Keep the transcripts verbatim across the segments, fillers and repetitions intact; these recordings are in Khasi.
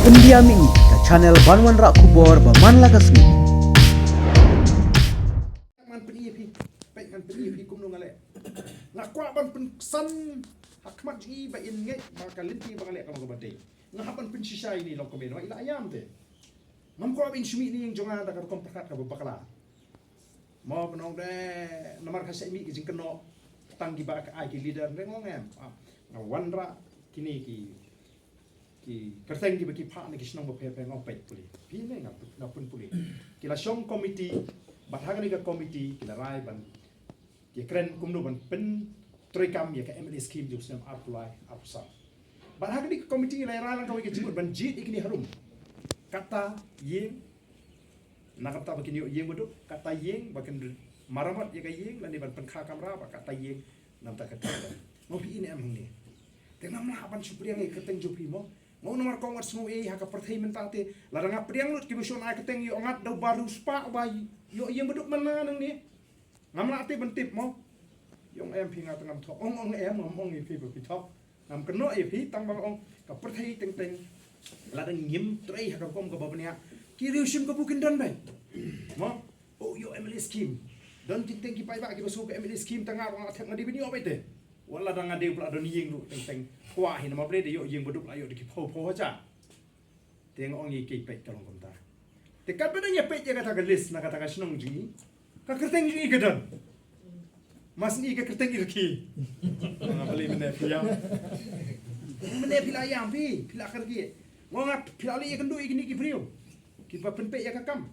India Mini, ka channel ban wanrah khubor ba man la ka sngi. Man pyni ïa phi, peit ngan pyni ïa phi kumno nga leh. Nga kwah ban pynksan ha khmat jong i ba in ngeit ba ka lynti ba nga leh ka long kaba dei. Nga hap ban pynshisha ïa i long kumne, i la ïam te. Ngam kwah ba in shu mih na ïing jong nga da ka rukom pyrkhat kaba bakla. Mo, ba ong de, namar ka shah mih ki jingkynnoh tang kiba ka ai ki leader, de, nga ong em. Ah, nga wanrah kine ki, ki kyrteng kiba ki phah na ki shnong ba pher pher, nga ong peit pule. Phi ne nga, nga pun pule. Ki la shong committee, bad ha kane ka committee ki la rai ban, ki kren kumno ban pyntreikam ïa ka M L A scheme jong u snem arphew lai arphew saw. Bad ha kane ka committee la rai lang kawei ka jingmut ban jied ïa kine harum. Kata ïing, na kata ba kin ïoh ïing ba duk, kata ïing ba kin maramot ïa ka ïing, lane ban pynkha kamra, bad kata ïing namar ka kyrteng. Mo, phi i ne em hangne? Te ngam lah ban shu pdiang ïa ka kyrteng jong phi mo. Mo, namar kong wat sngew ei ha ka pyrthei mynta te, lada nga pdiang lut kiba shun ai kyrteng ïoh ngat da u ba riewspah ba ïoh ïing ba duk mynta nangne. Ngam lah te ban tip mo. Ong em phi nga te ngam thoh. Ong, ong em, ngam ong ïa phi ba phi thoh. Ngam kynnoh ïa phi tang ba nga ong ka pyrthei teng teng, lada ngim trei ha ka rukom kaba bniah, ki riewshim ka bun kin don beit. Mo, oh, ïoh M L A scheme. Don teng teng ki paidbah kiba sngew ka M L A scheme tang nga ruh nga thep nga dei ban ïoh beit te. Wat lada nga dei ba la don ïing ruh teng teng. Kwah hi namar balei de ïoh ïing ba duk la ïoh da ki phew phew hajar. Te nga ong ïa ki peit ka long kumta. Te katba dang ïa peit ïa kata ka list na kata ka shnong jong i, ka kyrteng jong i ka don. Mas i ka kyrteng i rkhie. Nga balei mynne phi ïam. Mynne phi la ïam phi, phi la kyrkieh. Nga ong phi la leh ïakynduh ïa kine ki briew kiba pynpeit ïa ka kam.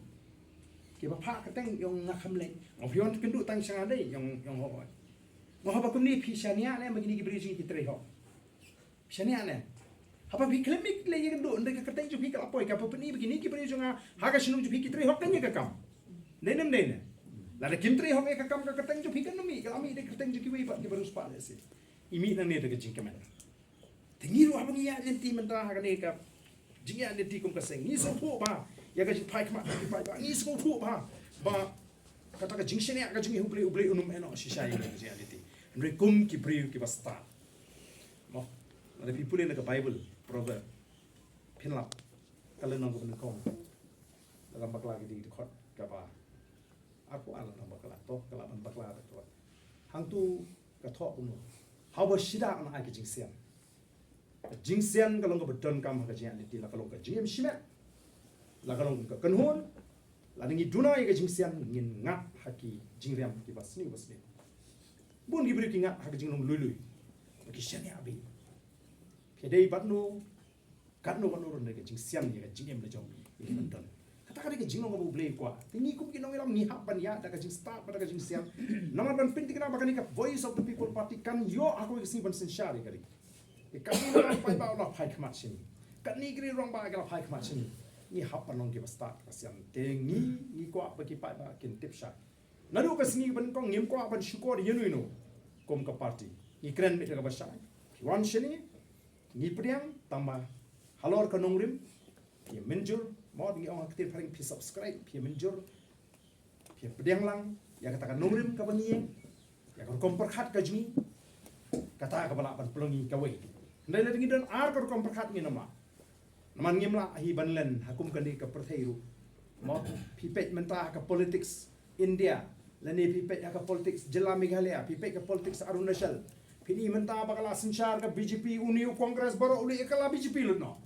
Kiba phah kyrteng, ong nga kham leit. Nga phi wan kynduh tang sha nga dei, ong, ong ho. Nga haba kumne phi shaniah ne ba kine ki briew jong i ki trei hok. Shaniah ne. Haba phi khlem leit ïakynduh, hynrei ka kyrteng jong phi ka la poi, kaba pyni ba kine ki briew jong nga ha ka shnong jong phi ki trei hok kan ïa ka kam. Dei ne ym dei ne? Lada kim trei hok ïa ka kam, ka kyrteng jong phi kan ym mih, ka la mih da ka kyrteng jong kiwei pat kiba riewspah lehse. I mih nangne da ka jingkmen. Te ngi ruh haba ngi ïaid lynti mynta ha kane ka jingïaid lynti kum ka seng, ngi sngewthuh bha ïa ka jingphai khmat ka jingphai bha, ngi sngewthuh bha ba kata ka jingshaniah ka jong ngi ha U Blei, U Blei un ym ïehnoh shisha ïa ka jingïaid lynti. Hynrei kum ki briew kiba stad. Mo, lada phi pule na ka Baibl, Proverb, phin lap ka lynnong kaba nyngkong. Lada bakla ki dei dkhot kaba arphew ar, lada bakla, to ka lah ban bakla da ka. Hangtu ka thoh kumno? Haba shida yn ai ka jingsian. Ka jingsian ka long kaba donkam ha ka jingïaid lynti, la ka long ka jingim shimet, la ka long ka kynhun, lada ngi duna ïa ka jingsian ngin ngat ha ki jingriam kiba sniew ba sniew. Bun ki briew ki ngat ha ka jinglong lui lui, ba ki shaniah bha. Phi dei bad no, katno katno ruh, ka jingsian ïa ka jingim la jong ngi, ïa ka don. Kata ka dei ka jinglong kaba U Blei u kwah. Te ngi kum ki nongïalam ngi hap ban ïaid da ka jingstad bad da ka jingsian. Namar ban pynthikna ba kane ka Voice of the People Party kan ïoh ha kawei ka sngi ban synshar ïa ka ri. Te katne ki rangbah u la phai khmat sha ngi, katne ki rangbah ki la phai khmat sha ngi. Ngi hap ban long kiba stad kiba sian. Te ngi, ngi kwah ba ki paidbah kin tip shai. Naduh ka sngi ba nyngkong ngim kwah ban shukor ïa uno uno kum ka party. Ngi kren beit da kaba shai. Phi wan shane, ngi pdiang, tangba halor ka nongrim phi mynjur, mo, ngi ong ha ka ktien phareng phi subscribe, phi mynjur, phi pdiang lang ïa kata ka nongrim kaba ngi ïeng, ïa ka rukom pyrkhat ka jong ngi, kata kaba lah ban pynlong ïa ngi kawei. Hynrei lada ngi don ar ka rukom pyrkhat ngin ym lah. Namar ngim lah hi ban len ha kum kane ka pyrthei ruh. Mo, phi peit mynta ha ka politics India, lane phi peit ha ka politics jylla Meghalaya, phi peit ka politics Arunachal, phin i mynta ba ka la synshar ka B J P, une u Congress baroh u leh ïa ka la B J P lut noh.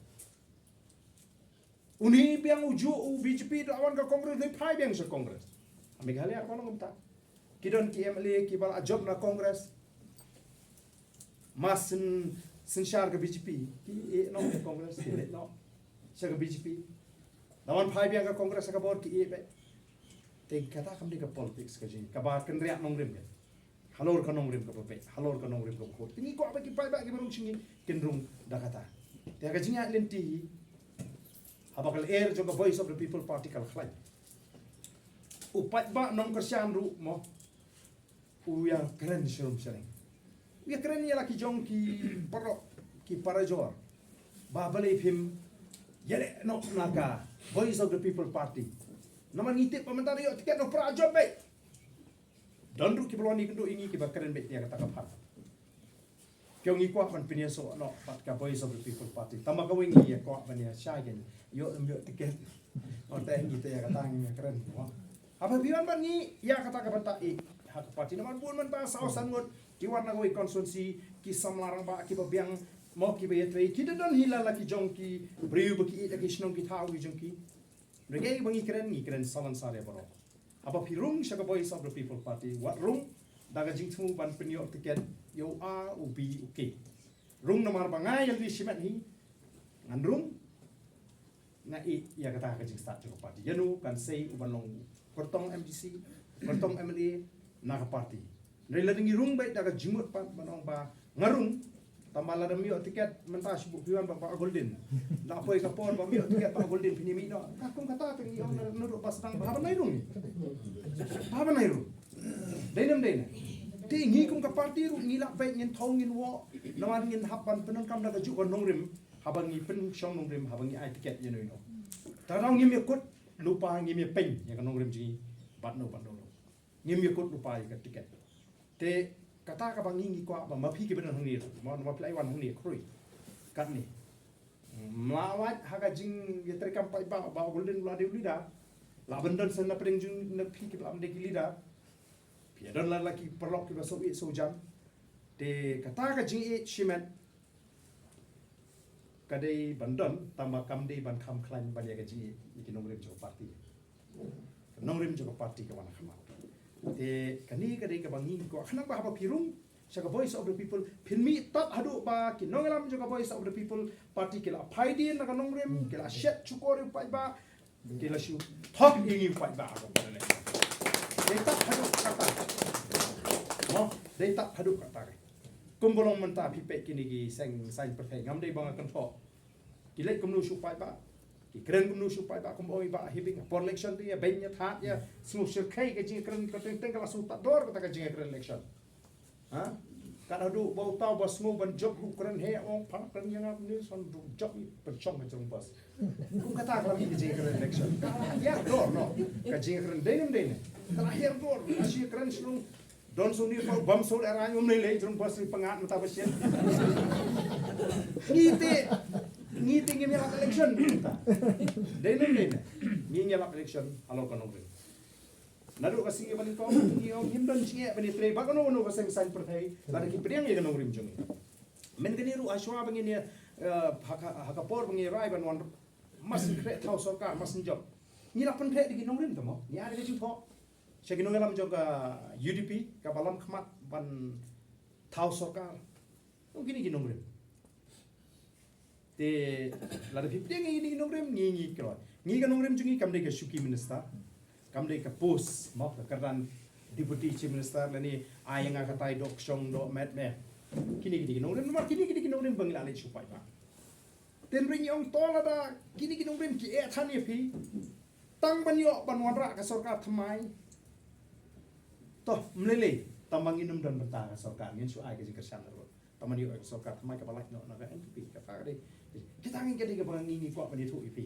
Une biang u juh u B J P, da wan ka Congress, une phai biang sha Congress. Ha Meghalaya ka long kumta. Ki don ki M L A kiba la jop na Congress. Mas syn, synshar ka B J P, ki ïeh noh ka Congress, ki leit noh sha ka B J P. Da wan phai biang ka Congress ha ka bor, ki ïeh beit. Te kata kam dei ka politics ka jong ngi, kaba kynriah nongrim ka. Halor ka nongrim kaba beit, halor ka nongrim kaba khuid. Te ngi kwah ba ki paidbah kiba rung sha ngi kin rung da kata. Te ka jingïaid lynti hi, haba ka lyer jong ka Voice of the People Party ka la khlaiñ, u paidbah nongkyrshan ruh mo, u ïakren sharum shaneng. U ïakren ïa la ki jong ki paralok, ki parajor, ba balei phim ïaleh noh na ka Voice of the People Party. Namar ngi tip ba mynta da ïoh tiket na u parajor beit. Don ruh kiba la wan ïakynduh ïa ngi kiba kren beit ïa kata ka phang. Ki ong ngi kwah ban pynïasoh noh bad ka Voice of the People Party. Tang ba kawei ngi ïa kwah ban ïa shai ïa, ïoh ym ïoh tiket. Ong te ngi te ïa kata ngi ïa kren mo. Haba phi wan bad ngi ïa kata ka bynta, eh, ha ka party namar bun mynta saw san ngut ki wan na kawei constituency, ki samla rangbah kiba biang mo, kiba ïatrei, ki da don hi la la ki jong ki briew ba ki ïeit ha ki shnong ki thaw ki jong ki. Hynrei ba ngi kren, ngi kren salonsar ïa baroh. Haba phi rung sha ka Voice of the People Party, wat rung da ka jingthmu ban pynïoh tiket ïa u A, u B, u K. Rung namar ba nga ïa lade shimet hi ngan rung, nga ïeit ïa kata ka jingstad jong ka party. Ïa no kan sei u ban long kyrtong M D C, kyrtong M L A na ka party. Hynrei lada ngi rung beit da ka jingmut pat ban ong ba nga rung, tang ba lada ym ïoh tiket mynta shu buh phi wan bad Bah Golden. La poi ka por ba ym ïoh tiket Bah Golden phin ïa mih noh. Ka kum kata te ngi ong na, naduh ba sdang ba haba nai rung. Ba haba nai rung. Dei ne ym dei ne. Te ngi kum ka party ruh ngi lah beit ngin thew ngin woh namar ngin hap ban pyndonkam da kajuh ka nongrim haba ngi pynshong nongrim, haba ngi ai tiket ïa no ïa no. Te nang ngim ïa kut lypa, ngim ïa pyn ïa ka nongrim jong ngi bad no bad no ruh. Ngim ïa kut lypa ïa ka tiket. Te kata kaba ngi ngi kwah ba ma phi kiba don hangne ruh, ma, ma phi la wan hangne khrui katne, mla wad ha ka jingïatreikam paidbah, Bah Golden u la dei u leader. La ban don shen na pdeng jong na phi kiba ym dei ki leader. Phi don la la ki paralok kiba sngewsih sngewjam. Te kata ka jingïeit shimet ka dei ban don, tang ba kam dei ban kham khlaiñ ban ïa ka jingïeit ïa ki nongrim jong ka party. Ka nongrim jong ka party ka wan ha khmat. Te kane ka dei kaba ngi kwah, khnang ba haba phi rung sha ka Voice of the People, phin mih tad haduh ba ki nongïalam jong ka Voice of the People Party ki la phai dien na ka nongrim, ki la shet shukor ïa u paidbah, ki la shu thok ïa ngi u paidbah ha ka election. Dei tad haduh kata. Mo, dei tad haduh kata. Kumba long mynta phi peit kine ki seng saiñ pyrthei, ngam dei ba nga kynthoh. Ki leit kumno sha u paidbah, ki kren kumno sha u paidbah, kumba ong i Bah Hibing, por election te ïa beiñ ïa thad ïa sngewshyrkhei ka jingkren, ka teng teng ka la sngewtah dor kata ka jingkren election. Ha? Kat haduh ba uta uba sngew ban jop ruh kren, heh, ong phan kren ïa nga ne, san ruh jop, i pynshong ka jrong bas. Kum kata ka la mih ka jingkren election. Ka la hiar dor noh ka jingkren, dei ne ym dei ne. Ka la hiar dor, ka jingkren shnong. Don sngewni ba bam sngewlehrain, um lei lei jrong bas ri, pyngngad mynta ba shen. Ngi te, ngi te ngim ïalap election mynta. Dei ne ym dei ne. Ngi ngim ïalap election halor ka nongrim. Naduh ka sngi ba nyngkong ngi ong ngim don jingeh ban ïatrei bad kano kano ka seng saiñ pyrthei lada ki pdiang ïa ka nongrim jong ngi. Mynta kane ruh hashwa ba ngin ïa, eh, ha ka, ha ka por ba ngi rai ban wan, mas ngi khreh thaw sorkar, mas ngi jop. Ngi la pynpheh da ki nongrim te mo. Ngi ai da ka jingthoh sha ki nongïalam jong ka U D P kaba lam khmat ban thaw sorkar. Ong kine ki nongrim. Te lada phi pdiang ïa kine ki nongrim, ngi ngi kloi. Ngi ka nongrim jong ngi kam dei ka shuki minister, kam dei ka post, mo, ka kyrdan Deputy Chief Minister lane ai ïa nga katai doh kshong doh met me. Kine kine ki nongrim, namar kine kine ki nongrim ba ngi la leit sha u paidbah. Te hynrei ngi ong to lada kine ki nongrim ki eh than ïa phi tang ban ïoh ban wanrah ka sorkar thymmai. To, ym lei lei, tang ba ngin ym don bynta ka sorkar, ngin shu ai ka jingkyrshan ruh. Tang ban ïoh ka sorkar thymmai kaba lait noh na ka N P P, kata ka dei. Kita ngi ka dei kaba ngi ngi kwah ban ïathuh ïa phi.